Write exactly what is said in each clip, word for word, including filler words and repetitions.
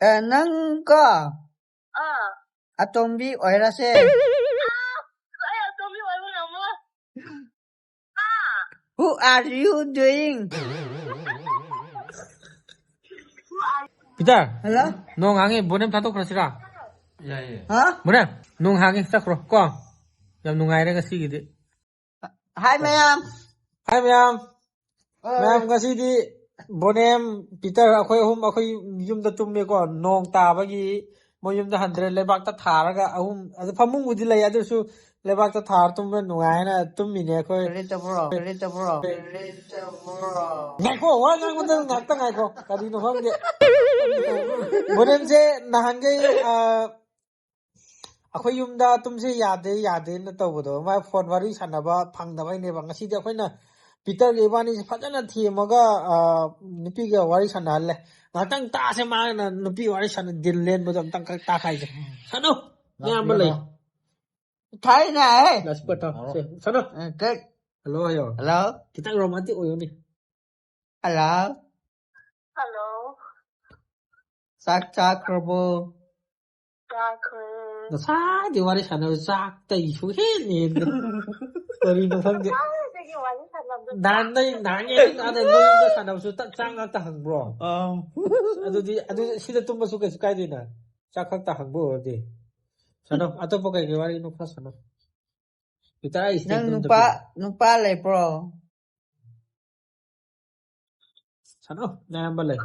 ꯑꯦ, ꯅꯪ ꯀꯣ ꯑꯥ ꯑꯇꯣꯝꯕꯤ ꯑꯣꯏꯔꯁꯦ. ꯑꯩ ꯑꯇꯣꯝꯕꯤ ꯑꯣꯏꯕ ꯉꯝꯃꯣꯏ. Who are you doing? Peter, Hello? ꯅꯣꯡ ꯍꯥꯡꯉꯦ, ꯕꯣꯅꯦꯝ ꯊꯥꯗꯣꯛꯈ꯭ꯔꯁꯤꯔꯥ? ꯌꯥꯏꯌꯦ. ꯍꯥ? ꯕꯣꯅꯦꯝ, ꯅꯣꯡ ꯍꯥꯡꯉꯦ, ꯆꯠꯈ꯭ꯔꯣ ꯀꯣ. ꯌꯥꯝ ꯅꯨꯡꯉꯥꯏꯔꯦ ꯉꯁꯤꯒꯤꯗꯤ. Hi ꯃꯌꯥꯝ. ꯍꯥꯏ ꯃꯌꯥꯝ. ꯃꯌꯥꯝ, ꯉꯁꯤꯗꯤ ꯕꯣꯅꯦꯝ, ꯄꯤꯇꯔ, ꯑꯩꯈꯣꯏ ꯑꯍꯨꯝ ꯑꯩꯈꯣꯏ ꯌꯨꯝꯗ ꯇꯨꯝꯃꯦꯀꯣ. ꯅꯣꯡ ꯇꯥꯕꯒꯤ ꯃꯣꯏ ꯌꯨꯝꯗ ꯍꯟꯗ꯭ꯔꯦ. ꯂꯩꯕꯥꯛꯇ ꯊꯥꯔꯒ ꯑꯍꯨꯝ, ꯑꯗꯨ ꯐꯃꯨꯡꯕꯨꯗꯤ ꯂꯩ, ꯑꯗꯨꯁꯨ ꯂꯩꯕꯥꯛꯇ ꯊꯥꯔ ꯇꯨꯝꯕ ꯅꯨꯡꯉꯥꯏ ꯍꯥꯏꯅ ꯇꯨꯝꯃꯤꯅꯦ ꯑꯩꯈꯣꯏ. ꯀꯔꯤ ꯇꯧꯕ꯭ꯔꯣ? ꯀꯔꯤ ꯇꯧꯕ꯭ꯔꯣ? ꯉꯥꯏꯈꯣ, ꯋꯥ ꯉꯥꯡꯕꯗ ꯉꯥꯛꯇ ꯉꯥꯏꯈꯣ, ꯀꯔꯤꯅꯣ ꯈꯪꯗꯦ. ꯕꯣꯅꯦꯝꯁꯦ ꯅꯍꯥꯟꯈꯩ, ꯑ, ꯑꯩꯈꯣꯏ ꯌꯨꯝꯗ ꯇꯨꯝꯁꯦ ꯌꯥꯗꯦ ꯌꯥꯗꯦꯅ ꯇꯧꯕꯗꯣ, ꯃꯥ ꯐꯣꯟ ꯋꯥꯔꯤ ꯁꯥꯟꯅꯕ ꯐꯪꯗꯕꯩꯅꯦꯕ. ꯉꯁꯤꯗꯤ ꯑꯩꯈꯣꯏꯅ ꯄꯤꯇꯔꯒ ꯏꯕꯥꯅꯤꯁꯦ ꯐꯖꯅ ꯊꯦꯝꯃꯒ, ꯑ, ꯅꯨꯄꯤꯒ ꯋꯥꯔꯤ ꯁꯥꯟꯅꯍꯜꯂꯦ. ꯉꯥꯛꯇꯪ ꯇꯥꯁꯦ, ꯃꯥꯅ ꯅꯨꯄꯤ ꯋꯥꯔꯤ ꯁꯥꯟꯅ ꯗꯤꯜ ꯂꯦꯟꯕꯗꯣ ꯑꯝꯇꯪ ꯈꯛ ꯇꯥꯈꯥꯏꯁꯦ. ꯁꯥꯟꯅꯧ, ꯅꯌꯥꯝꯕ ꯂꯩ. ꯊꯥꯏꯅ ꯑꯦ. ꯂꯥꯁ ꯄꯥꯔꯠ ꯇꯧ. ꯁꯦ, ꯁꯥꯟꯅꯧ. ꯑ, ꯀꯩ- ꯍꯜꯂꯣ ꯍꯥꯏꯌꯣ. Hello? ꯈꯤꯇꯪ ꯔꯣꯃꯥꯟꯇꯤꯛ ꯑꯣꯏꯌꯨꯅꯦ. Hello? Hello. ꯆꯥꯛ ꯆꯥꯈ꯭ꯔꯕꯣ? ꯆꯥꯈ꯭ꯔꯦ. ꯉꯁꯥꯏꯗꯤ ꯋꯥꯔꯤ ꯁꯥꯟꯅꯕ ꯆꯥꯛꯇꯩ ꯁꯨꯡꯍꯦꯟ ꯍꯦꯟꯗꯦ. ꯀꯔꯤꯅꯣ ꯈꯪꯗꯦ. ꯉꯁꯥꯏꯗꯒꯤ ꯋꯥꯔꯤ ꯁꯥꯟꯅꯕꯗꯣ ꯅꯍꯥꯟꯗꯩ, ꯅꯍꯥꯟꯒꯩ ꯅꯪ ꯑꯥꯗ ꯅꯣꯏ ꯌꯨꯝꯗ ꯁꯥꯟꯅꯕꯁꯨ ꯆꯥꯛ, ꯆꯥꯛ ꯉꯥꯛꯇ ꯍꯪꯕ꯭ꯔꯣ? ꯑꯥ. ꯑꯗꯨꯗꯤ, ꯑꯗꯨ ꯁꯤꯗ ꯇꯨꯝꯕꯁꯨ ꯀꯩꯁꯨ ꯀꯥꯏꯗꯦꯅ. ꯆꯥꯛ ꯈꯛꯇ ꯍꯪꯕ ꯑꯣꯏꯔꯗꯤ. ꯁꯥꯟꯅꯧ, ꯑꯇꯣꯞꯄ ꯀꯩ ꯀꯩ ꯋꯥꯔꯤꯅꯣ ꯈꯔ ꯁꯥꯟꯅꯧ. ꯄꯤꯇꯔ, ꯑꯩ ꯁꯤꯗ ꯅꯪ ꯇꯨꯝꯗ ꯅꯨꯄꯥ ꯄꯤꯔꯣ. ꯅꯨꯄꯥ ꯂꯩꯕ꯭ꯔꯣ? ꯁꯥꯟꯅꯧ, ꯅꯌꯥꯝꯕ ꯂꯩ.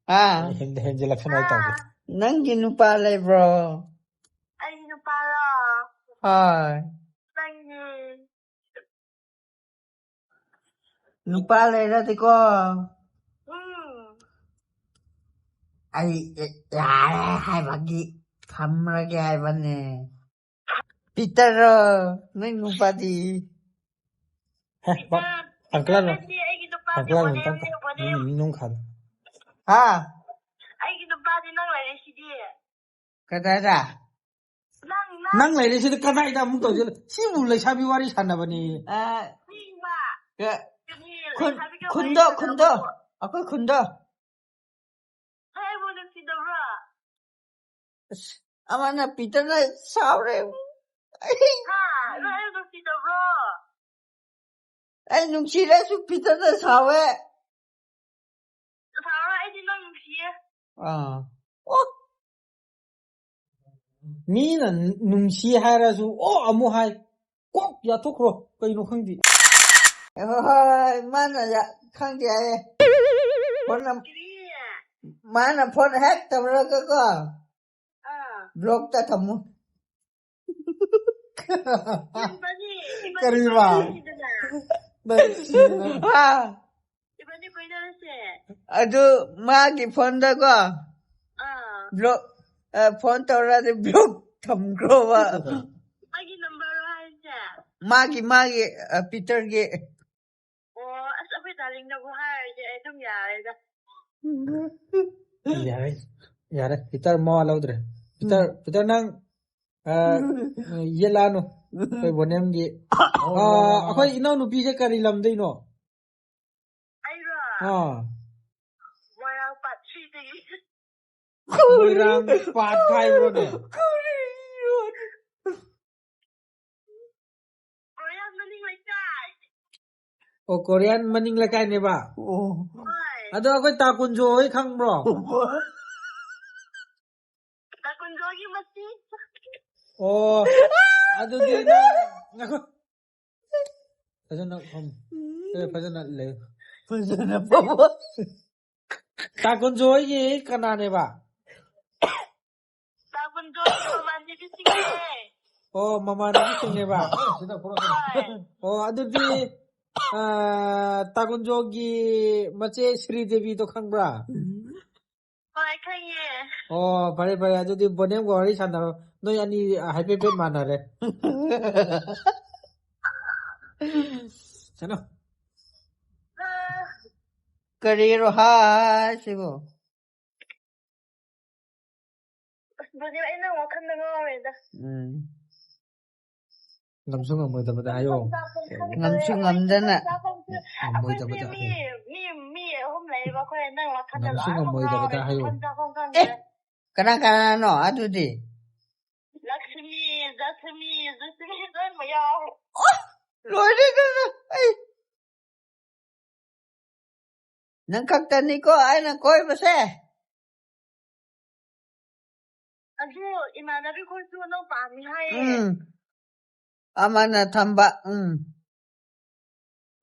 ꯑꯥ. ꯍꯦꯟ-, ꯍꯦꯟꯖꯤꯜꯂꯛꯁꯅꯨ ꯍꯥꯏꯇꯥꯔꯦ. ꯅꯪꯒꯤ ꯅꯨꯄꯥ ꯂꯩꯕ꯭ꯔꯣ? ꯑꯩ ꯅꯨꯄꯥꯔꯣ? ꯍꯣꯏ. ꯅꯪꯒꯤ. ꯅꯨꯄꯥ ꯂꯩꯔꯗꯤꯀꯣ, ꯎꯝ. ꯑꯩ ꯌꯥꯔꯦ ꯍꯥꯏꯕꯒꯤ ꯊꯝꯔꯒꯦ ꯍꯥꯏꯕꯅꯦ. ꯄꯤꯇꯔ, ꯅꯪ ꯅꯨꯄꯥꯗꯤ? ꯍꯦ, ꯕ-, uncle ꯅꯪ, ꯅꯠꯇꯦ, ꯑꯩꯒꯤ ꯅꯨꯄꯥꯗꯤ uncle ꯅꯪ ꯕꯣꯅꯦꯝꯅꯦ, ꯅꯪ ꯕꯣꯅꯦꯝ. ꯅꯪ ꯈꯜꯂꯣ. ꯍꯥ? ꯑꯩꯒꯤ ꯅꯨꯄꯥꯗꯤ ꯅꯪ ꯂꯩꯔꯦ ꯁꯤꯗꯤ. ꯀꯗꯥꯏꯗ? ꯅꯪ, ꯅꯪ. ꯅꯪ ꯂꯩꯔꯤꯁꯤꯗꯤ ꯀꯗꯥꯏꯗ ꯑꯃꯨꯛ ꯇꯧꯁꯤꯜꯂ? ꯁꯤꯕꯨ ꯂꯩꯁꯥꯕꯤ ꯋꯥꯔꯤ ꯁꯥꯟꯅꯕꯅꯤ. ꯑ, ꯅꯤꯡꯕ. ꯀ-, ꯀꯔꯤ ꯈꯨꯟ, ꯂꯩꯁꯥꯕꯤꯒ ꯈꯨꯟꯗꯣ, ꯋꯥꯔꯤ ꯈꯨꯟꯗꯣ. ꯁꯥꯟꯅꯕꯕꯨ? ꯑꯩꯈꯣꯏ ꯈꯨꯟꯗꯣ. ꯍꯦ, ꯃꯣꯏ ꯅꯨꯡꯁꯤ ꯅꯨꯡꯁꯤꯗꯕ꯭ꯔꯣ? ꯑꯁ, ꯑꯃꯅ ꯄꯤꯇꯔꯅ ꯁꯥꯎꯔꯦ꯫ ꯍꯥ? ꯅꯪ ꯑꯩ ꯅꯨꯡꯁꯤꯗꯕ꯭ꯔꯣ? ꯑꯩ ꯅꯨꯡꯁꯤꯔꯁꯨ ꯄꯤꯇꯔꯅ ꯁꯥꯎꯋꯦ꯫ ꯁꯥꯎꯔꯣꯏ, ꯑꯩꯗꯤ ꯅꯪ ꯅꯨꯡꯁꯤꯌꯦ꯫ ꯑꯥ. ꯑꯣ. ꯃꯤꯅ ꯅꯨꯡꯁꯤ ꯍꯥꯏꯔꯁꯨ ꯑꯣ ꯑꯃꯨꯛ ꯍꯥꯏ꯫ ꯀꯣꯛ ꯌꯥꯊꯣꯛꯈ꯭ꯔꯣ, ꯀꯩꯅꯣ ꯈꯪꯗꯦ꯫ ꯍꯣꯏ, ꯃꯥꯅ ꯌꯥ-, ꯈꯪꯗꯦ ꯍꯥꯏꯌꯦ꯫ ꯐꯣꯟ ꯅꯝ-, ꯀꯔꯤ? ꯃꯥꯅ ꯐꯣꯟ ꯍꯦꯛ ꯇꯧꯔꯒꯀꯣ, ꯑꯥ. ꯕ꯭ꯂꯣꯛꯇ ꯊꯝꯃꯨ꯫ ꯏꯕꯥꯅꯤ, ꯏꯕꯥꯅꯤ ꯀꯔꯤꯕ? ꯀꯣꯏꯅꯔꯁꯤꯗꯅ. ꯅꯪ ꯁꯤꯅ- ꯍꯥ? ꯏꯕꯥꯅꯤ ꯀꯣꯏꯅꯔꯁꯦ. ꯑꯗꯨ ꯃꯥꯒꯤ ꯐꯣꯟꯗꯀꯣ, ꯑꯥ. ꯕ꯭ꯂꯣꯛ, ꯑ, ꯐꯣꯟ ꯇꯧꯔꯗꯤ ꯕ꯭ꯂꯣꯛ ꯊꯝꯈ꯭ꯔꯣꯕ꯫ ꯑꯩꯒꯤ ꯅꯝꯕꯔ ꯍꯥꯏꯁꯦ? ꯃꯥꯒꯤ, ꯃꯥꯒꯤ, ꯑ, ꯄꯤꯇꯔꯒꯤ꯫ ꯑꯣ, ꯑꯁ, ꯑꯩꯈꯣꯏ ꯗꯥꯔꯂꯤꯡꯗꯕꯨ ꯍꯥꯏꯔꯗꯤ ꯑꯩ ꯑꯗꯨꯝ ꯌꯥꯔꯦꯗ. ꯌꯥꯔꯦ, ꯌꯥꯔꯦ, ꯄꯤꯇꯔ ꯃꯋꯥ ꯂꯧꯗ꯭ꯔꯦ꯫ ꯄꯤꯇꯔ, ꯄꯤꯇꯔ ꯅꯪ, ꯑ, ꯌꯦꯠꯂꯛꯑꯅꯨ꯫ ꯑꯩꯈꯣꯏ ꯕꯣꯅꯦꯝꯒꯤ, ꯑ, ꯑꯩꯈꯣꯏ ꯏꯅꯥꯎꯅꯨꯄꯤꯁꯦ ꯀꯔꯤ ꯂꯝꯗꯩꯅꯣ? ꯑꯩꯔꯣ? ꯑꯥ, ꯃꯣꯏꯔꯥꯡ ꯄꯥꯠ ꯊ꯭ꯔꯤꯗꯒꯤ. ꯃꯣꯏꯔꯥꯡ ꯄꯥꯠ ꯍꯥꯏꯕ꯭ꯔꯣꯅꯦ? ꯀꯣꯔꯤꯌꯥꯟ ꯃꯅꯤꯡ ꯂꯩꯀꯥꯏ. ꯑꯣ, ꯀꯣꯔꯤꯌꯥꯟ ꯃꯅꯤꯡ ꯂꯩꯀꯥꯏꯅꯦꯕ꯫ ꯑꯣ. ꯍꯣꯏ. ꯑꯗꯣ ꯑꯩꯈꯣꯏ ꯇꯥ ꯀꯨꯟꯖꯣ ꯍꯣꯏ ꯈꯪꯕ꯭ꯔꯣ? ꯇꯥ ꯀꯨꯟꯖꯣꯒꯤ ꯃꯆꯤ. ꯑꯣ, ꯑꯗꯨꯗꯤ ꯅꯪ ꯉꯥꯏꯈꯣ꯫ ꯐꯖꯅ ꯐꯝ꯫ ꯑꯦ, ꯐꯖꯅ ꯂꯩ꯫ ꯐꯖꯅ ꯐꯝꯃꯣ. ꯇꯥ ꯀꯨꯟꯖꯣ ꯍꯣꯏꯒꯤ ꯀꯅꯥꯅꯦꯕ? ꯇꯥ ꯀꯨꯟꯖꯣꯒꯤ ꯃꯃꯥꯟꯅꯕꯤꯁꯤꯡꯅꯦ. ꯑꯣ, ꯃꯃꯥꯟꯅꯕꯤꯁꯤꯡꯅꯦꯕ꯫ ꯍꯣꯏ. ꯑꯣ, ꯑꯗꯨꯗꯤ, ꯑ, ꯇꯥ ꯀꯨꯟꯖꯣꯒꯤ ꯃꯆꯦ ꯁ꯭ꯔꯤꯗꯦꯕꯤꯗꯣ ꯈꯪꯕ꯭ꯔꯥ? ꯍꯣꯏ, ꯈꯪꯉꯦ. ꯑꯣ, ꯐꯔꯦ, ꯐꯔꯦ꯫ ꯑꯗꯨꯗꯤ ꯕꯣꯅꯦꯝꯒ ꯋꯥꯔꯤ ꯁꯥꯟꯅꯔꯣ꯫ ꯅꯣꯏ ꯑꯅꯤ ꯍꯥꯏꯐꯦꯠ ꯍꯥꯏꯐꯦꯠ ꯃꯥꯟꯅꯔꯦ꯫ ꯆꯠꯂꯣ꯫ ꯑꯥ, ꯀꯔꯤꯔꯣ ꯍꯥꯏꯁꯤꯕꯣ? ꯑꯁ, ꯕꯣꯅꯦꯝ, ꯑꯩ ꯅꯪ ꯋꯥꯈꯜꯗ ꯉꯥꯎꯔꯦꯗ. ꯎꯝ. ꯉꯝꯁꯨ ꯉꯝꯃꯣꯏꯗꯕꯗ ꯍꯥꯏꯌꯣ꯫ ꯉꯝꯁꯨ ꯉꯝꯗꯅ. ꯉꯝꯃꯣꯏꯗꯕꯗ ꯑꯩꯈꯣꯏꯁꯦ ꯃꯤ, ꯃꯤ, ꯃꯤ ꯑꯍꯨꯝ ꯂꯩꯕ ꯑꯩꯈꯣꯏ ꯅꯪ ꯋꯥꯈꯜꯗ ꯉꯝꯁꯨ ꯂꯣꯏꯅꯃꯛ ꯉꯝꯃꯣꯏꯗꯕꯗ ꯉꯥꯎꯔꯦ꯫ ꯍꯥꯏꯌꯨ꯫ ꯈꯟꯖꯥ ꯈꯟꯖꯥ ꯑꯦ ꯀꯅꯥ ꯀꯅꯥꯅꯣ ꯑꯗꯨꯗꯤ? ꯂꯛꯁꯃꯤ, ꯖꯁꯃꯤ, ꯖꯁꯃꯤ ꯂꯣꯏꯅꯃꯛ ꯌꯥꯎꯔꯦ꯫ ꯂꯣꯏꯔꯦꯗꯅ ꯑꯩ ꯅꯪ ꯈꯛꯇꯅꯤꯀꯣ ꯑꯩꯅ ꯀꯣꯏꯕꯁꯦ꯫ ꯑꯗꯨ ꯏꯃꯥꯟꯅꯕꯤ ꯈꯣꯏꯁꯨ ꯅꯪ ꯄꯥꯝꯃꯤ ꯍꯥꯏꯌꯦ꯫ ꯎꯝ ꯑꯃꯅ ꯊꯝꯕ ꯎꯝ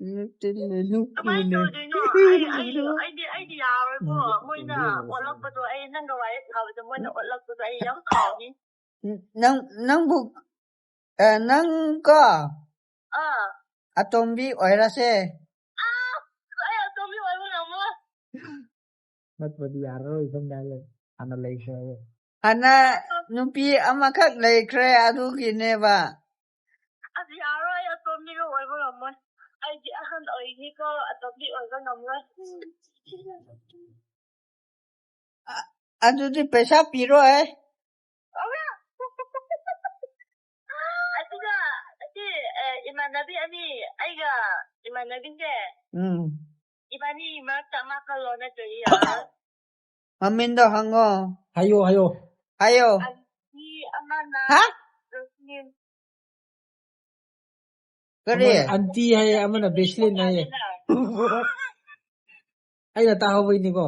ꯅꯨꯄꯤꯅꯦ, ꯀꯃꯥꯏꯅ ꯅꯨꯄꯤꯅꯦ꯫ ꯇꯧꯗꯣꯏꯅꯣ? ꯑꯩ ꯑꯩ ꯑꯩꯗꯤ ꯑꯩꯗꯤ ꯌꯥꯔꯣꯏꯀꯣ꯫ ꯃꯣꯏꯅ ꯑꯣꯠꯂꯛꯄꯗꯣ ꯑꯩ ꯅꯪꯒ ꯋꯥꯔꯤ ꯁꯥꯕꯗ ꯃꯣꯏꯅ ꯑꯣꯠꯂꯛꯄꯗꯣ ꯑꯩ ꯌꯥꯝ ꯁꯥꯎꯅꯤ꯫ ꯅꯪ ꯅꯪꯕꯨ ꯑ, ꯅꯪ ꯀꯣ ꯑꯥ ꯑꯇꯣꯝꯕꯤ ꯑꯣꯏꯔꯁꯦ꯫ ꯑꯩ ꯑꯇꯣꯝꯕꯤ ꯑꯣꯏꯕ ꯉꯝꯃꯣꯏ꯫ ꯅꯠꯇ꯭ꯔꯗꯤ ꯌꯥꯔꯔꯣꯏ ꯁꯝꯅ ꯍꯥꯏꯔ ꯍꯥꯟꯅ ꯂꯩꯈ꯭ꯔꯦ꯫ ꯍꯥꯟꯅ ꯅꯨꯄꯤ ꯑꯃꯈꯛ ꯂꯩꯈ꯭ꯔꯦ ꯑꯗꯨꯒꯤꯅꯦꯕ꯫ ꯑꯁ ꯌꯥꯔꯣꯏ, ꯑꯩ ꯑꯇꯣꯝꯕꯤꯒ ꯑꯣꯏꯕ ꯉꯝꯃꯣꯏ꯫ ꯑꯩꯗꯤ ꯑꯍꯟ ꯑꯣꯏꯒꯦꯀꯣ, ꯑꯇꯣꯝꯕꯤ ꯑꯣꯏꯕ ꯉꯝꯃꯣꯏ꯫ ꯑꯗꯨꯗꯤ ꯄꯩꯁꯥ ꯄꯤꯔꯣꯏ꯫ ꯑꯗꯨꯒ ꯑꯁꯤ ꯑ, ꯏꯃꯥꯟꯅꯕꯤ ꯑꯅꯤ, ꯑꯩꯒ ꯏꯃꯥꯟꯅꯕꯤꯁꯦ ꯎꯝ ꯏꯕꯥꯅꯤ ꯃꯔꯛꯇ ꯑꯃ ꯈꯜꯂꯣ, ꯅꯠꯇ꯭ꯔꯗꯤ ꯌꯥꯔꯣꯏ꯫ ꯃꯃꯤꯡꯗꯣ ꯍꯪꯉꯣ꯫ ꯍꯥꯏꯌꯣ ꯍꯥꯏꯌꯣ꯫ ꯍꯥꯏꯌꯣ꯫ ꯑꯁꯤ ꯑꯃꯅ ꯍꯥ? ꯖꯁꯃꯤꯟ꯫ ꯀꯔꯤ? ꯑꯃꯅ ꯑꯟꯇꯤ ꯍꯥꯏꯌꯦ, ꯑꯃꯅ ꯕꯦꯁꯂꯤꯟ ꯍꯥꯏꯌꯦ꯫ ꯑꯩꯅ ꯇꯥꯍꯧꯕꯩꯅꯤꯀꯣ꯫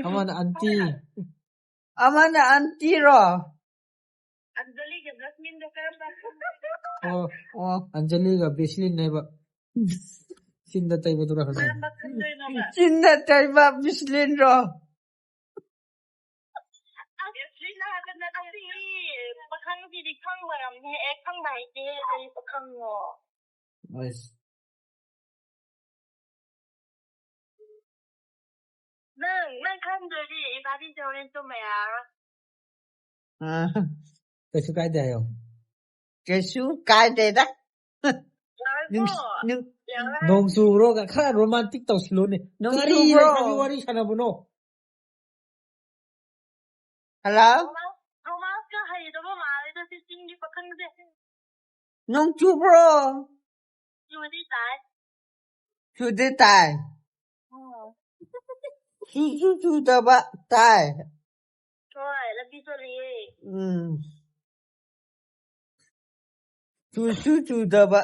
ꯑꯃꯅ ꯑꯟꯇꯤ꯫ ꯑꯃꯅ ꯑꯟꯇꯤꯔꯣ? ꯑꯟꯖꯂꯤꯒ ꯖꯁꯃꯤꯟꯗꯣ ꯀꯔꯝꯕ? ꯑꯣ, ꯑꯣ ꯑꯟꯖꯂꯤꯒ ꯕꯦꯁꯂꯤꯟ ꯍꯥꯏꯕ꯫ ꯆꯤꯟꯗ ꯇꯩꯕꯗꯨꯔ ꯈꯪꯗꯦ꯫ ꯀꯔꯝꯕ ꯈꯟꯗꯣꯏꯅꯣꯕ? ꯆꯤꯟꯗ ꯇꯩꯕ ꯕꯤꯁꯂꯤꯟꯔꯣ? ꯕꯦꯁꯂꯤꯟ ꯍꯥꯏꯕ ꯅꯠꯇꯦ꯫ ꯄꯥꯈꯪꯁꯤꯗꯤ ꯈꯪꯕ ꯉꯝꯅꯤ꯫ ꯑꯦ ꯈꯪꯕ ꯍꯩꯇꯦ ꯑꯩ ꯄꯥꯈꯪꯉꯣ꯫ ꯑꯁ ꯅꯪ ꯅꯪ ꯈꯪꯗ꯭ꯔꯗꯤ ꯏꯕꯥꯅꯤꯁꯦ ꯍꯣꯔꯦꯟ ꯇꯨꯝꯕ ꯌꯥꯔꯣꯏ꯫ ꯑ, ꯀꯩꯁꯨ ꯀꯥꯏꯗꯦ ꯍꯥꯏꯌꯣ꯫ ꯀꯩꯁꯨ ꯀꯥꯏꯗꯦꯗ꯫ ꯌꯥꯔꯣꯏꯀꯣ꯫ ꯅꯨꯡ- ꯅꯨꯡ- ꯌꯥꯔꯣꯏ꯫ ꯅꯣꯡ ꯆꯨꯕ꯭ꯔꯣ? ꯈꯔ ꯔꯣꯃꯥꯟꯇꯤꯛ ꯇꯧꯁꯤꯜꯂꯣꯅꯦ꯫ ꯅꯣꯡ ꯀꯔꯤ ꯆꯨꯕ꯭ꯔꯣ? ꯂꯩꯁꯥꯕꯤ ꯋꯥꯔꯤ ꯁꯥꯟꯅꯕꯅꯣ? ꯍꯜꯂꯣ? ꯔꯣꯃꯥꯟꯁꯀ ꯍꯩꯗꯕ ꯃꯥꯜꯂꯦꯗ ꯁꯤ ꯆꯤꯡꯒꯤ ꯄꯥꯈꯪꯁꯦ꯫ ꯅꯣꯡ ꯆꯨꯕ꯭ꯔꯣ? ꯆꯨꯗꯤ ꯇꯥꯏ꯫ ꯆꯨꯗꯦ ꯇꯥꯏ꯫ ꯑꯣ꯫ ꯆꯨꯁꯨ ꯆꯨꯗꯕ ꯇꯥꯏ꯫ ꯍꯣꯏ, ꯂꯝꯕꯤ ꯆꯠꯂꯤꯌꯦ꯫ ꯎꯝ꯫ ꯆꯨꯁꯨ ꯆꯨꯗꯕ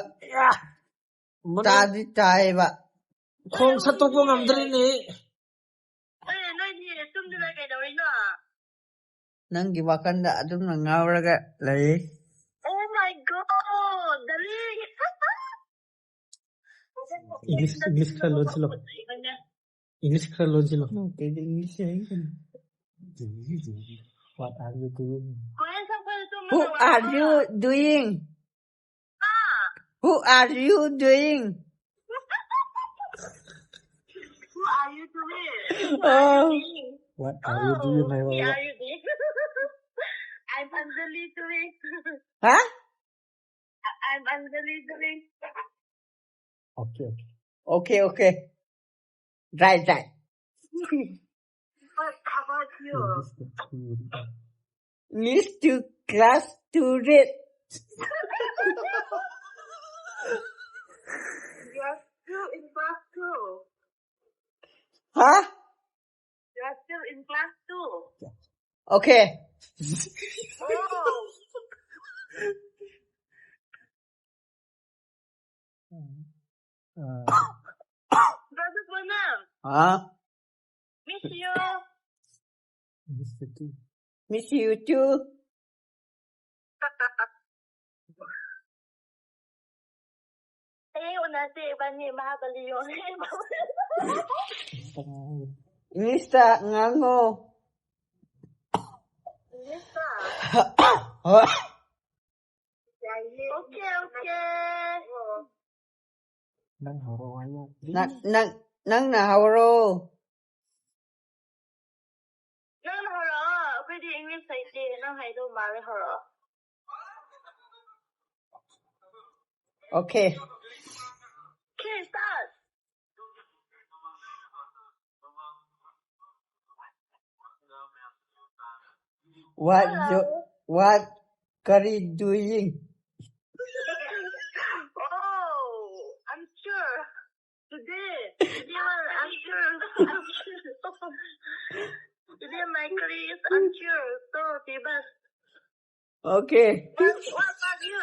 ꯃꯅꯨꯡ ꯇꯥꯗꯤ ꯇꯥꯏꯌꯦꯕ꯫ ꯈꯣꯡ ꯁꯠꯇꯣꯛꯄ ꯉꯝꯗ꯭ꯔꯦꯅꯦ꯫ ꯑꯦ, ꯅꯣꯏꯗꯤ ꯇꯨꯝꯗꯅ ꯀꯩꯗꯧꯔꯤꯅꯣ? ꯅꯪꯒꯤ ꯋꯥꯈꯜꯗ ꯑꯗꯨꯝꯅ ꯉꯥꯎꯔꯒ ꯂꯩ꯫ Oh my God, darling. English, English ꯈꯔ ꯂꯣꯟꯁꯤꯜꯂꯣ꯫ English ꯈꯔ ꯂꯣꯟꯁꯤꯜꯂꯣ꯫ ꯅꯣꯛꯇꯦꯗ, English ꯍꯥꯏꯒꯅꯨ꯫ What are you doing? Korean ꯁꯛꯄꯗ ꯇꯨꯝꯕ Who ꯅꯨꯡꯉꯥꯏꯕ꯭ꯔꯣ? Are you doing? ꯍꯥ? Who are you doing? Who are you doing? Oh. What are you doing ꯍꯥꯏꯕ? Who are you doing? I'm Anjali doing. Huh? I'm Anjali doing. Okay, okay. Okay, okay. Right, right. What about you? Miss to class to read. You are still in class two. Huh? You are still in class two. Okay. Oh, Uh, Brother Bonham, Huh? miss you. Miss you too. Miss you too. ꯍꯌꯦꯡ ꯎꯅꯁꯦ ꯏꯕꯥꯅꯤ ꯃꯍꯥꯕꯂꯤ ꯌꯣꯡ꯫ English ꯇ ꯉꯥꯡꯉꯣ꯫ English ꯇ? ꯍꯣꯏ꯫ Okay, okay. ꯅꯪ ꯍꯧꯔꯛꯑꯣ ꯍꯥꯏꯌꯣ, please. ꯅꯪ, ꯅꯪ, ꯅꯪꯅ ꯍꯧꯔꯣ꯫ ꯅꯪꯅ ꯍꯧꯔꯛꯑꯣ, ꯑꯩꯈꯣꯏꯗꯤ English ꯍꯩꯇꯦ, ꯅꯪ ꯍꯩꯗꯧ ꯃꯥꯜꯂꯦ, ꯍꯧꯔꯛꯑꯣ꯫ Okay. Okay, start. What Hello. you, what Kari doing? Oh, I'm sure. Today, today, I'm Dia my colleague is unsure, so they bus. Okay. What, what about you?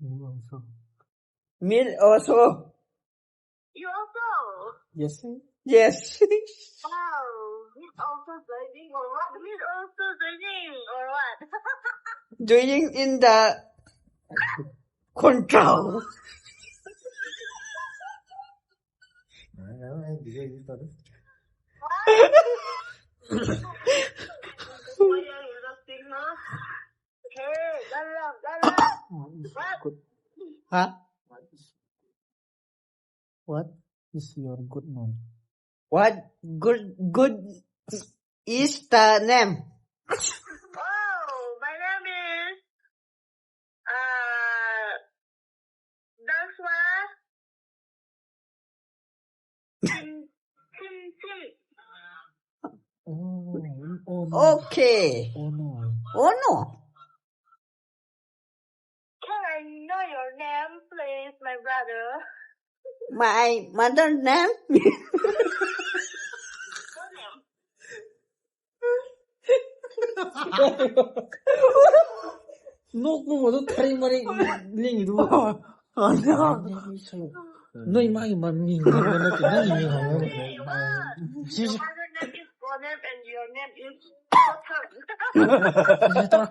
Me also. Me also. You also? Yes. Yes. Wow, he's also driving or what? He's also driving or what? Doing in the control. What? Why are you laughing, huh? Hey, galang, galang. What? Huh? What is your good name? What good good is the name? Oh, my name is uh Joshua Chin Chin Chin. Oh, oh no. Okay. Oh no. Oh no. Can I know your name, please, my brother? My mother name? ꯅꯣꯛꯄ ꯃꯗꯨ three ꯃꯔꯤ ꯂꯤꯡꯉꯤꯗꯨ꯫ Oh no. ꯅꯣꯏ ꯃꯥꯒꯤ ꯃꯃꯤꯡ ꯍꯪꯕ ꯅꯠꯇꯦ, ꯅꯪꯒꯤ ꯃꯤꯡ ꯍꯪꯕ ꯅꯠꯇꯦ꯫ Hey, what? ꯁꯤꯁꯦ Your mother name is Bonem and your name is ꯁꯤꯁꯦ ꯇꯧꯔꯣ꯫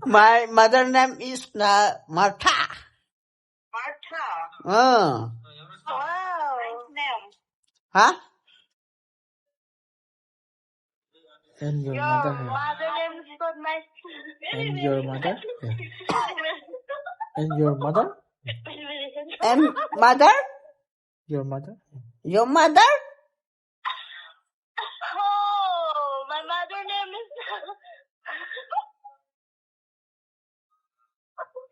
My mother name is uh, Martha. Martha. Uh. Wow. Nice name. Huh? And your Your mother. mother name is called my And your mother. And your mother. And mother? Your mother. Your mother? Oh, my mother name is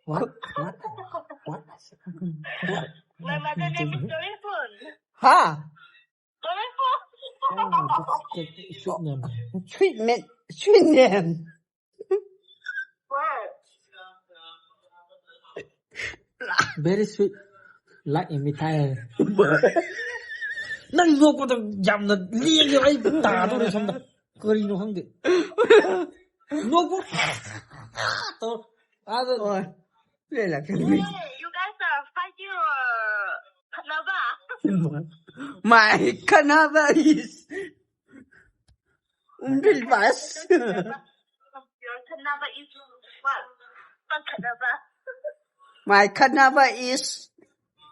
What? What? What? My mother name is Dolipun. Huh? Dolipun. Oh, that's the sweet name. Sweet name. Sweet name. What? Very sweet. ꯂꯥꯛꯏ ꯃꯤꯊꯥꯏ ꯍꯥꯏꯔꯦ꯫ ꯅꯪ ꯅꯣꯛꯄꯗ ꯌꯥꯝꯅ ꯂꯦꯡꯉꯦꯕ, ꯑꯩ ꯇꯥꯗꯧꯔꯦ ꯁꯣꯝꯗ꯫ ꯀꯔꯤꯅꯣ ꯈꯪꯗꯦ꯫ ꯅꯣꯛꯄ ꯇꯧ꯫ ꯑꯥꯗ ꯍꯣꯏ꯫ ꯂꯩ ꯂꯥꯛꯀꯅꯤ꯫ You guys are fighting or ꯈꯠꯅꯕ? My ꯈꯠꯅꯕ is ꯎꯝꯕꯤꯜꯕꯥꯁ꯫ Your ꯈꯠꯅꯕ is what? ꯈꯠꯅꯕ꯫ My ꯈꯠꯅꯕ is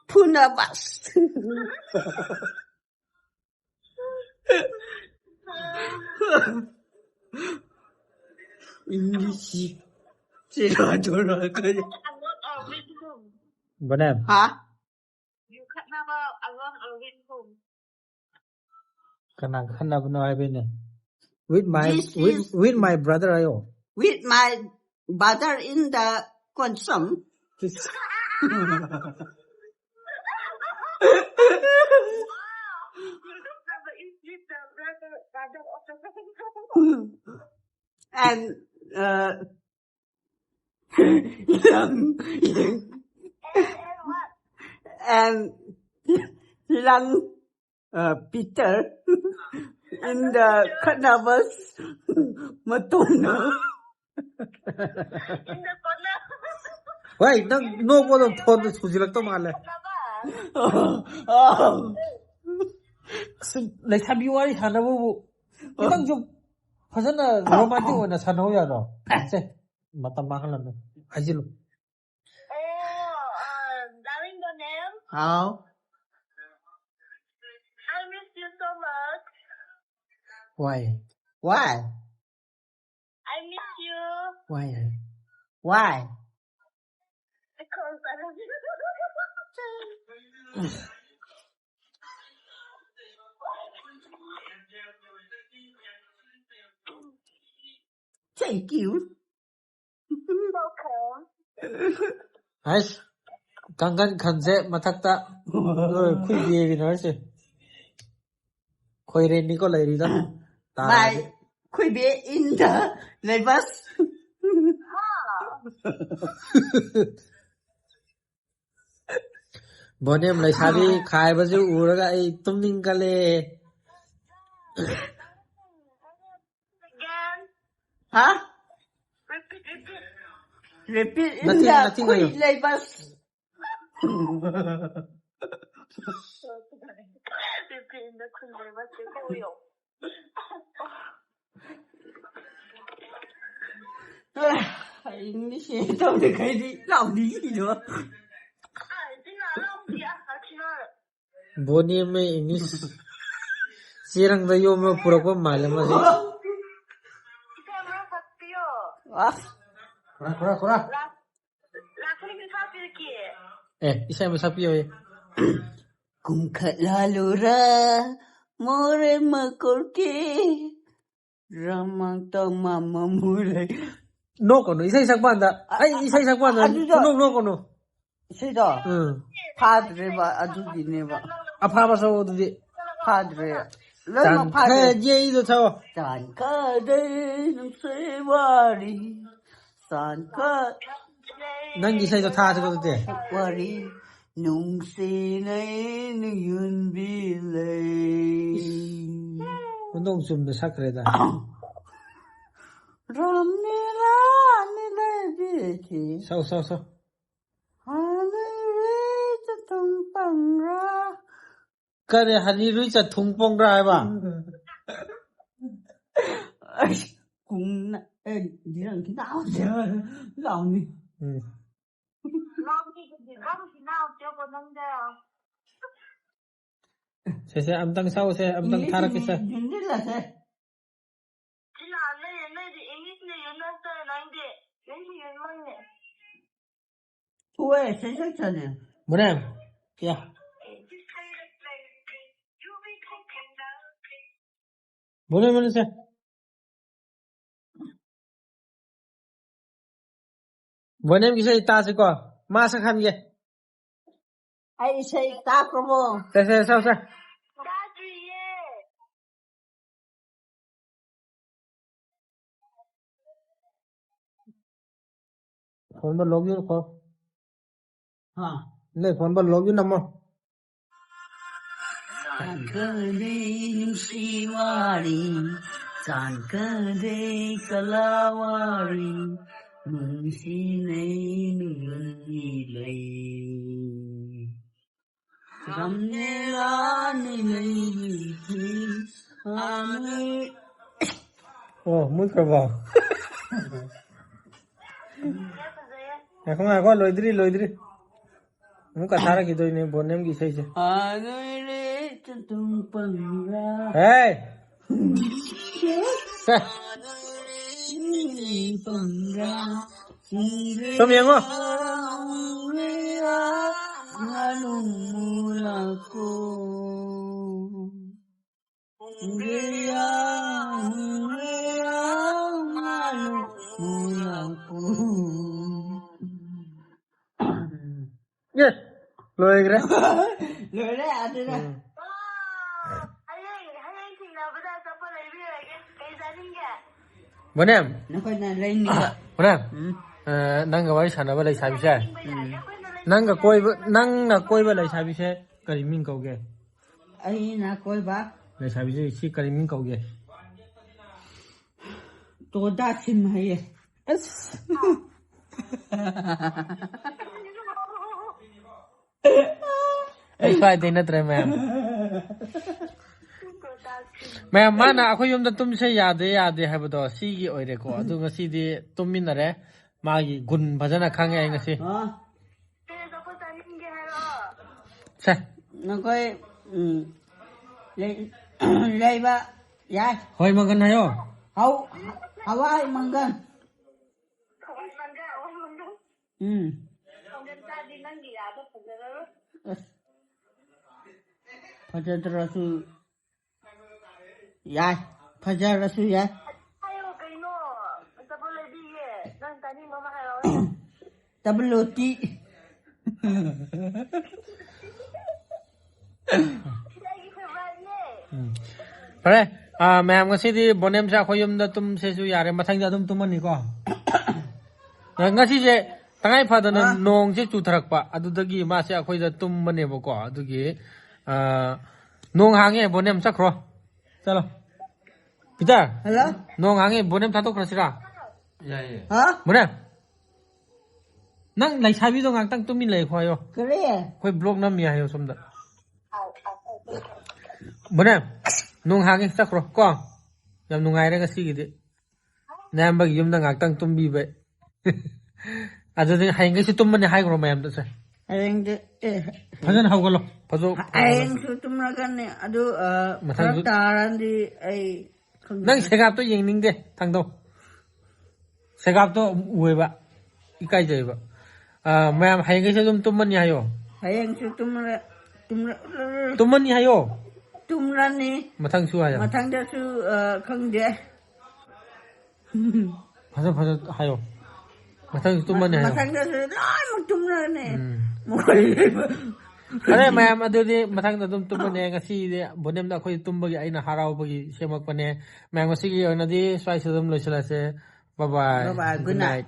ꯐꯨꯅꯕꯁ꯫ ꯏꯪꯂꯤꯁꯁꯤ ꯁꯦꯔꯥꯟ ꯇꯨꯔꯥꯟ ꯀꯔꯤ? Alone or with whom? ꯕꯅꯦꯝ꯫ ꯍꯥ? You ꯈꯠꯅꯕ alone or with whom? ꯀꯅꯥ ꯈꯠꯅꯕꯅꯣ ꯍꯥꯏꯕꯩꯅꯦ? With my, This with, is with my brother ꯍꯥꯏꯌꯣ꯫ With my brother in the Konsam. And uh, and Lang uh, Peter in the ꯈꯠꯅꯕꯁ ꯃꯇꯨꯡꯗ꯫ ꯍꯣꯏ, ꯅꯪ ꯅꯣꯛꯄꯗꯣ ꯐꯣꯟꯗ ꯁꯨꯖꯤꯜꯂꯛꯇꯧ ꯃꯥꯜꯂꯦ꯫ ꯑꯁ, ꯂꯩꯁꯥꯕꯤ ꯋꯥꯔꯤ ꯁꯥꯟꯅꯕꯕꯨ ꯈꯤꯇꯪꯁꯨ ꯐꯖꯅ ꯔꯣꯃꯥꯟꯇꯤꯛ ꯑꯣꯏꯅ ꯁꯥꯟꯅꯧ ꯌꯥꯗ꯭ꯔꯣ? ꯁꯦ, ꯃꯇꯝ ꯃꯥꯡꯍꯜꯂꯅꯨ꯫ ꯍꯥꯏꯖꯤꯜꯂꯨ꯫ Oh, uh, darling, the name? How. I miss you so much. Why? Why? I miss you. Why? Why? Because I love you. Thank you. Welcome. ꯑꯩꯁ, ꯀꯥꯡꯈꯟ ꯈꯟꯁꯦ ꯃꯊꯛꯇ ꯈꯨꯏꯕꯤ ꯋꯤꯅꯔꯁꯦ꯫ ꯈꯣꯏꯔꯦꯟꯅꯤꯀꯣ ꯂꯩꯔꯤꯗꯣ꯫ ꯇꯥꯔꯗꯤ꯫ ꯈꯨꯏꯕꯤ in the ꯂꯩꯕꯁ꯫ ꯍꯥ? ꯕꯣꯅꯦꯝ ꯂꯩꯁꯥꯕꯤ ꯈꯥꯏꯕꯁꯤ ꯎꯔꯒ ꯑꯩ ꯇꯨꯝꯅꯤꯡꯈꯠꯂꯦ꯫ ꯍꯥ? Repeat in ꯃꯇꯦꯛ, the ꯃꯇꯦꯛ ꯍꯥꯏꯌꯨ꯫ ꯈꯨꯟ ꯂꯩꯕ꯫ English ꯇꯧꯗꯦ ꯀꯩꯗꯤ ꯂꯥꯎꯗꯤ ꯏꯗꯣ꯫ ꯕꯣꯅꯦꯝ ꯏꯪꯂꯤꯁ ꯆꯦꯔꯪꯗ ꯌꯣꯝꯃ ꯄꯨꯔꯛꯄ ꯃꯥꯜꯂꯦ ꯃꯁꯤ꯫ ꯑꯁ꯫ ꯈꯨꯔꯥ, ꯈꯨꯔꯥ, ꯈꯨꯔꯥ꯫ ꯑꯦ, ꯏꯁꯩ ꯑꯃ ꯁꯛꯄꯤꯌꯣ꯫ ꯀꯨꯝꯈꯠꯂꯥꯂꯨꯔ ꯃꯣꯔꯦ ꯃꯀꯣꯛꯀꯤ ꯔꯃꯥꯡ ꯇꯧꯃ ꯃꯃꯨꯔꯦ꯫ ꯅꯣꯛꯀꯅꯨ, ꯏꯁꯩ ꯁꯛꯄ ꯀꯥꯟꯗ꯫ ꯑꯩ ꯏꯁꯩ ꯁꯛꯄ ꯀꯥꯟꯗ ꯑꯗꯨꯗꯣ ꯅꯣꯛ ꯅꯣꯛꯀꯅꯨ꯫ ꯏꯁꯩꯗꯣ ꯎꯝ꯫ ꯐꯥꯗ꯭ꯔꯦꯕ ꯑꯗꯨꯒꯤꯅꯦꯕ꯫ ꯑꯐꯥꯕ ꯁꯛꯑꯣ ꯑꯗꯨꯗꯤ꯫ ꯐꯥꯗ꯭ꯔꯦ꯫ ꯂꯣꯏꯅꯃꯛ ꯐꯥꯗ꯭ꯔꯦ꯫ ꯇꯥꯟꯊꯒꯦ ꯑꯩꯗꯣ ꯁꯛꯑꯣ꯫ ꯆꯥꯟꯈꯗꯦ ꯅꯨꯡꯁꯤ ꯋꯥꯔꯤ ꯆꯥꯟꯈ ꯅꯪꯒꯤ ꯏꯁꯩꯗꯣ ꯊꯥꯁꯤꯀꯣ ꯑꯗꯨꯗꯤ꯫ ꯋꯥꯔꯤ ꯅꯨꯡꯁꯤꯅꯩ ꯅꯨꯡꯌꯨꯟꯕꯤ ꯂꯩ꯫ ꯍꯟꯗꯣꯡ ꯆꯨꯝꯅ ꯁꯛꯈ꯭ꯔꯦꯗ꯫ ꯔꯝꯅꯤ ꯔꯥꯅꯤ ꯂꯩꯕꯤꯈꯤ ꯁꯛꯑꯣ, ꯁꯛꯑꯣ, ꯁꯛꯑꯣ꯫ ꯍꯥꯟꯅꯔꯤ ꯆꯇꯨꯡ ꯄꯪꯔꯥ꯫ ꯀꯔꯤ ꯍꯅꯤꯔꯨꯏ ꯆꯠꯊꯨꯡ ꯄꯣꯡꯒ꯭ꯔꯥ ꯍꯥꯏꯕ? ꯑꯩꯁ ꯀꯨꯝꯅ ꯑꯦ ꯗꯤꯔꯪ ꯈꯤꯇꯪ ꯂꯥꯎꯅꯤ꯫ ꯎꯝ꯫ ꯁꯦ, ꯁꯦ, ꯑꯝꯇꯪ ꯁꯛꯑꯣꯁꯦ, ꯑꯝꯇꯪ ꯊꯥꯔꯛꯀꯦꯁꯦ꯫ ꯌꯨꯝꯁꯤꯜꯂꯁꯦ꯫ ꯁꯤꯅ ꯅꯣꯏ ꯅꯣꯏꯗꯤ ꯏꯪꯂꯤꯁꯅ ꯌꯨꯝ ꯅꯠꯇ꯭ꯔ ꯅꯪꯗꯤ ꯅꯪꯁꯨ ꯌꯨꯝ ꯅꯪꯅꯦ꯫ ꯊꯣꯛꯑꯦ ꯁꯦ ꯁꯦ ꯆꯠꯂꯦ꯫ ꯃꯣꯅꯦꯝ, ꯀꯌꯥ? ꯃꯣꯅꯦꯝ, ꯃꯣꯅꯦꯝ ꯁꯦ꯫ ꯕꯣꯅꯦꯝꯒꯤ ꯏꯁꯩ ꯇꯥꯁꯤꯀꯣ꯫ ꯃꯥ ꯁꯛꯍꯟꯒꯦ꯫ ꯑꯩ ꯏꯁꯩ ꯇꯥꯈ꯭ꯔꯕꯣ? ꯁꯦ, ꯁꯦ, ꯁꯛꯑꯣ, ꯁꯦ꯫ ꯇꯥꯗ꯭ꯔꯤꯌꯦ꯫ ꯐꯣꯟꯗꯣ ꯂꯣꯛ ꯌꯨꯔꯀꯣ꯫ ꯍꯥ꯫ ꯅꯣꯏ ꯐꯣꯟ ꯕꯟ ꯂꯣꯝꯁꯨ ꯅꯝꯃꯣ꯫ ꯆꯥꯟꯀꯗꯦ ꯅꯨꯡꯁꯤ ꯋꯥꯔꯤ, ꯆꯥꯟꯀꯗꯦ ꯀꯂꯥ ꯋꯥꯔꯤ, ꯅꯨꯡꯁꯤꯅꯩ ꯅꯨꯡꯒꯤ ꯂꯩ꯫ ꯔꯝꯅꯦꯔꯥ ꯅꯨꯡꯒꯤ ꯂꯩ꯫ ꯑꯃꯦ꯫ ꯑꯣ, ꯃꯨꯠꯈ꯭ꯔꯕꯣ? ꯉꯥꯏꯈꯣ, ꯉꯥꯏꯈꯣ, ꯂꯣꯏꯗ꯭ꯔꯤ, ꯂꯣꯏꯗ꯭ꯔꯤ꯫ ꯑꯃꯨꯛꯀ ꯊꯥꯔꯛꯈꯤꯗꯣꯏꯅꯦ ꯕꯣꯅꯦꯝꯒꯤ ꯏꯁꯩꯁꯦ꯫ ꯍꯥꯟꯅꯣꯏꯔꯦ ꯆꯟꯇꯨꯡ ꯄꯪꯔꯥ꯫ ꯍꯦ! ꯁꯦ! ꯄꯪꯔꯥ꯫ ꯁꯨꯝ ꯌꯦꯡꯉꯣ꯫ ꯉꯥꯅꯨ ꯃꯨꯂꯥꯀꯣ꯫ ꯎꯝ꯫ ꯑꯦ, ꯂꯣꯏꯈ꯭ꯔꯦ꯫ ꯂꯣꯏꯔꯦ, ꯑꯗꯨꯅ꯫ ꯎꯝ꯫ ꯍꯌꯦꯡ, ꯍꯌꯦꯡ ꯊꯦꯡꯅꯕꯗ ꯑꯆꯥꯄꯣꯠ ꯂꯩꯕꯤꯔꯒꯦ꯫ ꯀꯩ ꯆꯥꯅꯤꯡꯒꯦ? ꯕꯣꯅꯦꯝ꯫ ꯅꯈꯣꯏꯅ ꯂꯩꯅꯤꯡꯕ꯫ ꯕꯣꯅꯦꯝ꯫ ꯎꯝ꯫ ꯑ, ꯅꯪꯒ ꯋꯥꯔꯤ ꯁꯥꯟꯅꯕ ꯂꯩꯁꯥꯕꯤꯁꯦ꯫ ꯎꯝ꯫ ꯅꯪꯒ ꯀꯣꯏꯕ, ꯅꯪꯅ ꯀꯣꯏꯕ ꯂꯩꯁꯥꯕꯤꯁꯦ ꯀꯔꯤ ꯃꯤꯡ ꯀꯧꯒꯦ? ꯑꯩꯅ ꯀꯣꯏꯕ꯫ ꯂꯩꯁꯥꯕꯤꯁꯦ ꯁꯤ ꯀꯔꯤ ꯃꯤꯡ ꯀꯧꯒꯦ? ꯇꯣꯗꯥ ꯁꯤꯝ ꯍꯥꯏꯌꯦ꯫ ꯑꯁ꯫ ꯑꯩ ꯁ꯭ꯋꯥꯏꯗꯩ ꯅꯠꯇ꯭ꯔꯦ, ꯃꯌꯥꯝ꯫ ꯃꯌꯥꯝ, ꯃꯥꯅ ꯑꯩꯈꯣꯏ ꯌꯨꯝꯗ ꯇꯨꯝꯁꯦ ꯌꯥꯗꯦ, ꯌꯥꯗꯦ ꯍꯥꯏꯕꯗꯣ ꯁꯤꯒꯤ ꯑꯣꯏꯔꯦꯀꯣ꯫ ꯑꯗꯨ ꯉꯁꯤꯗꯤ ꯇꯨꯝꯃꯤꯟꯅꯔꯦ꯫ ꯃꯥꯒꯤ ꯒꯨꯟ ꯐꯖꯅ ꯈꯪꯉꯦ ꯑꯩ ꯉꯁꯤ꯫ ꯑ? ꯁꯦ꯫ ꯅꯈꯣꯏ, ꯎꯝ, ꯂꯩ-, ꯂꯩꯕ ꯌꯥꯏ꯫ ꯍꯣꯏ, ꯃꯪꯒꯟ ꯍꯥꯏꯌꯣ꯫ ꯍꯧ-, ꯍꯋꯥꯏ ꯃꯪꯒꯟ꯫ ꯎꯝ꯫ ꯑꯁ꯫ ꯐꯖꯗ꯭ꯔꯁꯨ ꯌꯥꯏ꯫ ꯐꯖꯔꯁꯨ ꯌꯥꯏ꯫ ꯍꯥꯏꯌꯣ ꯀꯩꯅꯣ? ꯑꯆꯥꯄꯣꯠ ꯂꯩꯕꯤꯒꯦ꯫ ꯅꯪ ꯆꯥꯅꯤꯡꯕ ꯑꯃ ꯍꯥꯏꯔꯛꯑꯣ꯫ Double O T. ꯁꯤ ꯑꯩꯒꯤ ꯐꯦꯚꯣꯔꯥꯏꯠꯅꯦ꯫ ꯎꯝ꯫ ꯐꯔꯦ꯫ ꯑꯥ, ꯃꯌꯥꯝ, ꯉꯁꯤꯗꯤ ꯕꯣꯅꯦꯝꯁꯦ ꯑꯩꯈꯣꯏ ꯌꯨꯝꯗ ꯇꯨꯝꯁꯦꯁꯨ ꯌꯥꯔꯦ꯫ ꯃꯊꯪꯗ ꯑꯗꯨꯝ ꯇꯨꯝꯃꯅꯤꯀꯣ꯫ ꯉꯁꯤꯁꯦ ꯇꯉꯥꯏ ꯐꯗꯅ ꯑꯥ꯫ ꯅꯣꯡꯁꯦ ꯆꯨꯊꯔꯛꯄ, ꯑꯗꯨꯗꯒꯤ ꯃꯥꯁꯦ ꯑꯩꯈꯣꯏꯗ ꯇꯨꯝꯕꯅꯦꯕꯀꯣ꯫ ꯑꯗꯨꯒꯤ ꯑ, ꯅꯣꯡ ꯍꯥꯡꯉꯦ, ꯕꯣꯅꯦꯝ ꯆꯠꯈ꯭ꯔꯣ꯫ ꯆꯠꯂꯣ꯫ Peter, hello? ꯅꯣꯡ ꯍꯥꯡꯉꯦ, ꯕꯣꯅꯦꯝ ꯊꯥꯗꯣꯛꯈ꯭ꯔꯁꯤꯔꯥ? ꯌꯥꯏꯌꯦ꯫ ꯍꯥ? ꯕꯣꯅꯦꯝ, ꯅꯪ ꯂꯩꯁꯥꯕꯤꯗꯣ ꯉꯥꯛꯇꯪ ꯇꯨꯝꯃꯤ ꯂꯩꯈꯣ ꯍꯥꯏꯌꯣ꯫ ꯀꯔꯤ? ꯑꯩꯈꯣꯏ ꯕ꯭ꯂꯣꯛ ꯅꯝꯃꯤ ꯍꯥꯏꯌꯣ ꯁꯣꯝꯗ꯫ ꯕꯣꯅꯦꯝ, ꯅꯣꯡ ꯍꯥꯡꯉꯦ, ꯆꯠꯈ꯭ꯔꯣ ꯀꯣ꯫ ꯌꯥꯝ ꯅꯨꯡꯉꯥꯏꯔꯦ ꯉꯁꯤꯒꯤꯗꯤ꯫ ꯅꯌꯥꯝꯕꯒꯤ ꯌꯨꯝꯗ ꯉꯥꯛꯇꯪ ꯇꯨꯝꯕꯤꯕꯩ꯫ ꯑꯗꯨꯗꯤ ꯍꯌꯦꯡꯈꯩꯁꯨ ꯇꯨꯝꯃꯅꯤ ꯍꯥꯏꯈ꯭ꯔꯣ ꯃꯌꯥꯝꯗꯁꯨ꯫ ꯍꯌꯦꯡꯗꯤ ꯑꯦ, ꯐꯖꯅ ꯍꯧꯒꯠꯂꯣ꯫ ꯐꯖ-, ꯍꯌꯦꯡꯁꯨ ꯇꯨꯝꯂꯒꯅꯤ꯫ ꯑꯗꯨ ꯑ, ꯃꯊꯪꯁꯨ- ꯐꯔꯛ ꯇꯥꯔꯗꯤ ꯑꯩ ꯈꯪꯗꯦ꯫ ꯅꯪ ꯁꯦꯒꯥꯞꯇꯣ ꯌꯦꯡꯅꯤꯡꯗꯦ, ꯊꯥꯡꯗꯧ꯫ ꯁꯦꯒꯥꯞꯇꯣ ꯑꯃꯨꯛ ꯎꯑꯦꯕ, ꯏꯀꯥꯏꯖꯩꯕ꯫ ꯑ, ꯃꯌꯥꯝ ꯍꯌꯦꯡꯈꯩꯁꯨ ꯑꯗꯨꯝ ꯇꯨꯝꯃꯅꯤ ꯍꯥꯏꯌꯣ꯫ ꯍꯌꯦꯡꯁꯨ ꯇꯨꯝꯂ ꯇꯨꯝꯂ ꯇꯨꯝꯃꯅꯤ ꯍꯥꯏꯌꯣ꯫ ꯇꯨꯝꯂꯅꯤ꯫ ꯃꯊꯪꯁꯨ ꯍꯥꯏꯌꯣ꯫ ꯃꯊꯪꯗꯁꯨ ꯑ, ꯈꯪꯗꯦ꯫ ꯐꯖ ꯐꯖ ꯍꯥꯏꯌꯣ꯫ ꯃꯊꯪꯁꯨ ꯇꯨꯝꯃꯅꯤ ꯍꯥꯏꯌꯣ꯫ ꯃꯊꯪꯗꯁꯨ ꯂꯣꯏꯅꯃꯛ ꯇꯨꯝꯂꯅꯤ꯫ ꯎꯝ꯫ ꯃꯈꯣꯏ ꯂꯣꯏꯅꯃꯛ꯫ ꯐꯔꯦ ꯃꯌꯥꯝ, ꯑꯗꯨꯗꯤ ꯃꯊꯪꯗ ꯑꯗꯨꯝ ꯇꯨꯝꯃꯅꯦ꯫ ꯉꯁꯤꯗꯤ ꯕꯣꯅꯦꯝꯗ ꯑꯩꯈꯣꯏ ꯇꯨꯝꯕꯒꯤ ꯑꯩꯅ ꯍꯔꯥꯎꯕꯒꯤ ꯁꯦꯝꯃꯛꯄꯅꯦ꯫ ꯃꯌꯥꯝ, ꯉꯁꯤꯒꯤ ꯑꯣꯏꯅꯗꯤ ꯁ꯭ꯋꯥꯏꯁꯤꯗ ꯑꯗꯨꯝ ꯂꯣꯏꯁꯤꯜꯂꯁꯦ꯫ Bye bye. Bye bye. Good night.